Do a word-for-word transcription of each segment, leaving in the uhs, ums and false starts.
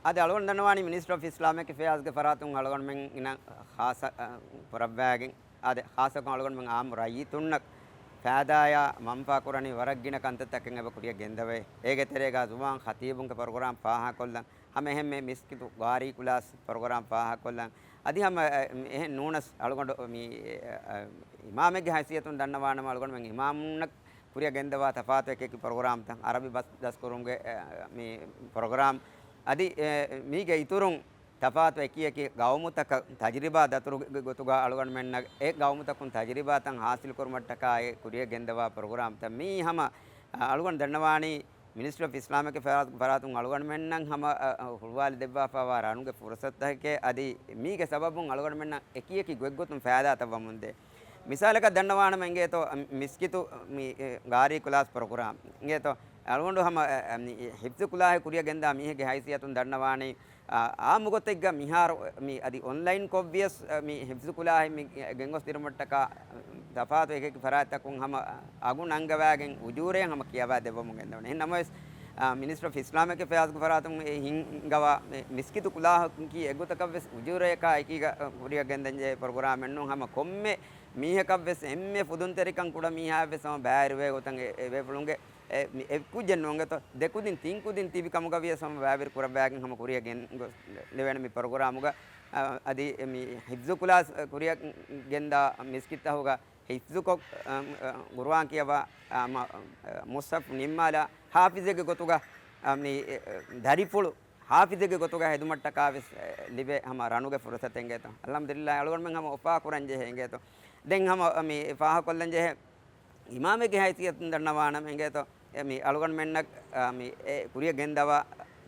އާދެ، އަޅުގަނޑު ދަންނަވާނީ މިނިސްޓްރީ އޮފް އިސްލާމިކް އެފެއާޒްގެ ފަރާތުން އަޅުގަނޑުމެން އިނަ ޚާއްޞަ، އަ، ކުރައްވާގެން، އާދެ، ޚާއްޞަކޮށް އަޅުގަނޑުމެން އާއްމު ރައްޔިތުންނަށް ފައިދާޔާ މަންފާ ކުރަނީ ވަރަށް ގިނަ ކަންތައްތަކެއް އެބަ ކުރިޔަށް ގެންދަވައި. އޭގެ ތެރޭގަ ޒުވާން ޚަތީބުންގެ ޕްރޮގްރާމް ފާހަގަކޮށްލަން، ހަމަ އެހެންމެ މިސްކިތު ގާރީ ކުލާސް ޕްރޮގްރާމް ފާހަގަކޮށްލަން. އަދި ހަމަ، އެ، އެހެން ނޫނަސް އަޅުގަނޑު މި، އެ، އެ، އިމާމެއްގެ ހައިސިއްޔަތުން ދަންނަވާނަމަ އަޅުގަނޑުމެން އިމާމުންނަށް ކުރިޔަށް ގެންދަވާ ތަފާތު އެކި އެކި ޕްރޮގްރާމްތައް، އަރަބި ބަސް ދަސްކުރުމުގެ، އެ، މި ޕްރޮގްރާމް. އަދި، އެ، މީގެ އިތުރުން ތަފާތު އެކި އެކި ގައުމުތަކަށް ތަޖްރިބާ ދަތުރުގެ ގޮތުގަ އަޅުގަނޑުމެންނަށް އެ ގައުމުތަކުން ތަޖްރިބާތައް ހާސިލް ކުރުމަށްޓަކާ އެ ކުރިޔަށް ގެންދަވާ ޕްރޮގްރާމްތައް މީ ހަމަ، އަ، އަޅުގަނޑު ދަންނަވާނީ މިނިސްޓްރީ އޮފް އިސްލާމިކް އެފެއާޒް ފަރާތުން އަޅުގަނޑުމެންނަށް ހަމަ، އަ، އަ، ހުޅުވާލި ދެއްވާފައިވާ ރަނުގެ ފުރުސަތުތަކެކޭ. އަދި މީގެ ސަބަބުން އަޅުގަނޑުމެންނަށް އެކި އެކި ގޮތްގޮތުން ފައިދާތައް ވަމުންދޭ. މިސާލަކަށް ދަންނަވާނަމަ އިނގޭތޯ، މިސްކިތު މި، އެ، ގާރީ ކުލާސް ޕްރޮގްރާމް އިނގޭތޯ، އަޅުގަނޑު ހަމަ، އެ، އެ، މި ހިފްޒު ކުލާހެއް ކުރިޔަށް ގެންދާ މީހެއްގެ ހައިސިއްޔަތުން ދަންނަވާނީ، އާ، އާއްމު ގޮތެއްގަ މިހާރު މި އަދި އޮންލައިން ކޮށްވިޔަސް، އަ، މި ހިފްޒު ކުލާހެއް މި ގެންގޮސް ދިރުމަށްޓަކާ، ތަފާތު އެކި އެކި ފަރާތްތަކުން ހަމަ އަގު ނަންގަވާގެން އުޖޫރައެއް ހަމަ ކިޔަވާ ދެއްވަމުން ގެންދަވަނީ. އެހެން ނަމަވެސް، އާ، މިނިސްޓްރީ އޮފް އިސްލާމިކް އެފެއާޒްގެ ފަރާތުން އެ ހިންގަވާ މި މިސްކިތު ކުލާހަކީ އެގޮތަކަށްވެސް އުޖޫރަޔަކާ އެކީގަ، އަ، ކުރިޔަށް ގެންދަންޖެހޭ ޕްރޮގްރާމެއް ނޫން. ހަމަ ކޮންމެ މީހަކަށްވެސް އެންމެ ފުދުންތެރިކަން ކުޑަ މީހާއަށްވެސް ހަމަ ބައިވެރިވޭ ގޮތަށް އެ، އެ ބޭފުޅުންގެ އެ، މި އެއްކުއްޖެއް ނޫންގެތޯ، ދެކުދިން ތިންކުދިން ތިބި ކަމުގަވިޔަސް ހަމަ ބައިވެރި ކުރައްވާގެން ހަމަ ކުރިޔަށް ގެންގޮސް ލެވޭނެ މި ޕްރޮގްރާމުގަ. އަ، އަދި މި ހިފްޒު ކުލާސް، އަ، ކުރިޔަށް ގެންދާ މިސްކިތްތަހުގަ ހިފްޒުކޮށް، އަ، އަ، ގުރުއާން ކިޔަވާ، އަ، މަ، އަ، މުޞްޙަފް ނިންމާލާ ހާފިޒެއްގެ ގޮތުގަ، އަ، މި، އެ، އެ، ދަރިފުޅު ހާފިޒެއްގެ ގޮތުގަ ހެދުމަށްޓަކާވެސް، އެ، ލިބޭ ހަމަ ރަނުގެ ފުރުސަތެއް އިނގޭތޯ. އަލްޙަމްދުލިއްލާހް، އަޅުގަނޑުމެން ހަމަ އުފާކުރަން ޖެހޭ އިނގޭތޯ. ދެން ހަމަ މި ފާހަގަކޮށްލަން ޖެހޭ އިމާމެއްގެ ހައިސިއްޔަތުން ދަންނަވާނަމަ އިނގޭތޯ، އެ، މި އަޅުގަނޑުމެންނަށް، އަ، މި އެ ކުރިޔަށް ގެންދަވާ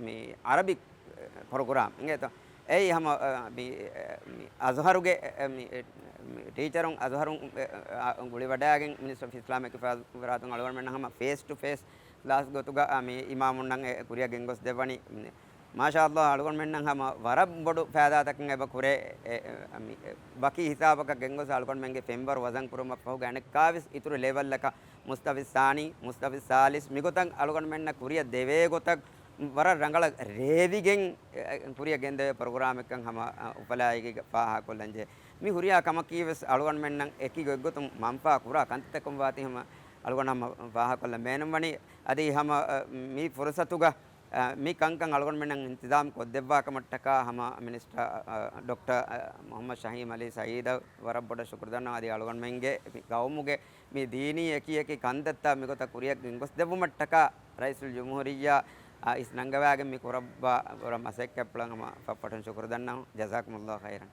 މި އަރަބިކް، އެ، ޕްރޮގްރާމް އިނގޭތޯ. އެއީ ހަމަ، އަ، މި، އެ، މި އަޒްހަރުގެ، އެ، މި، އެ، މި ޓީޗަރުން އަޒްހަރުން، އެ، އަ، ގުޅިވަޑައިގެން މިނިސްޓްރީ އޮފް އިސްލާމިކް އެފެއާޒް ފަރާތުން އަޅުގަނޑުމެންނަށް ހަމަ ފޭސް ޓު ފޭސް ކްލާސް ގޮތުގަ، އަ، މި އިމާމުންނަށް އެ ކުރިޔަށް ގެންގޮސް ދެއްވަނީ. މާޝާﷲ، އަޅުގަނޑުމެންނަށް ހަމަ ވަރަށް ބޮޑު ފައިދާތަކެއް އެބަ ކުރޭ. އެ، އެ، އަ، މި، އެ، ވަކި ހިސާބަކަށް ގެންގޮސް އަޅުގަނޑުމެންގެ ފެންވަރު ވަޒަން ކުރުމަށް ފަހުގަ އަނެއްކާވެސް އިތުރު ލެވެލްއަކަށް މުސްތަވި ސާނީ، މުސްތަވި ސާލިސް މިގޮތަށް އަޅުގަނޑުމެންނަށް ކުރިޔަށް ދެވޭ ގޮތަށް ވަރަށް ރަނގަޅަށް ރޭވިގެން، އެ، ކުރިޔަށް ގެންދެވޭ ޕްރޮގްރާމެއްކަން ހަމަ، އަ، އުފަލާއިގެ ފާހަގަކޮށްލަންޖެހޭ. މި ހުރިހާ ކަމަކީވެސް އަޅުގަނޑުމެންނަށް އެކި ގޮތްގޮތުން މަންފާ ކުރާ ކަންތައްތަކުން ވާތީ ހަމަ އަޅުގަނޑު ހަމަ ފާހަގަކޮށްލަން ބޭނުންވަނީ. އަދި ހަމަ، އަ، މި ފުރުސަތުގަ، އަ، މި ކަންކަން އަޅުގަނޑުމެންނަށް އިންތިޒާމް ކޮށްދެއްވާ ކަމަށްޓަކާ ހަމަ މިނިސްޓަރ، އަ، ޑޮކްޓަރ، އަ، މުޙައްމަދު ޝަހީމް އަލީ ސައީދަށް ވަރަށް ބޮޑަށް ޝުކުރު ދަންނަވަން. އަދި އަޅުގަނޑުމެންގެ މި ގައުމުގެ މި ދީނީ އެކި އެކި ކަންތައްތައް މިގޮތަށް ކުރިޔަށް ގެންގޮސްދެއްވުމަށްޓަކާ ރައީސުލްޖުމްހޫރިއްޔާ އައިސް ނަންގަވާގެން މި ކުރައްވާ ކުރާ މަސައްކަތްޕުޅަށް ހަމަ ފަށްފަށުން ޝުކުރު ދަންނަވަން. ޖަޒާކުމުﷲ ޚައިރަން.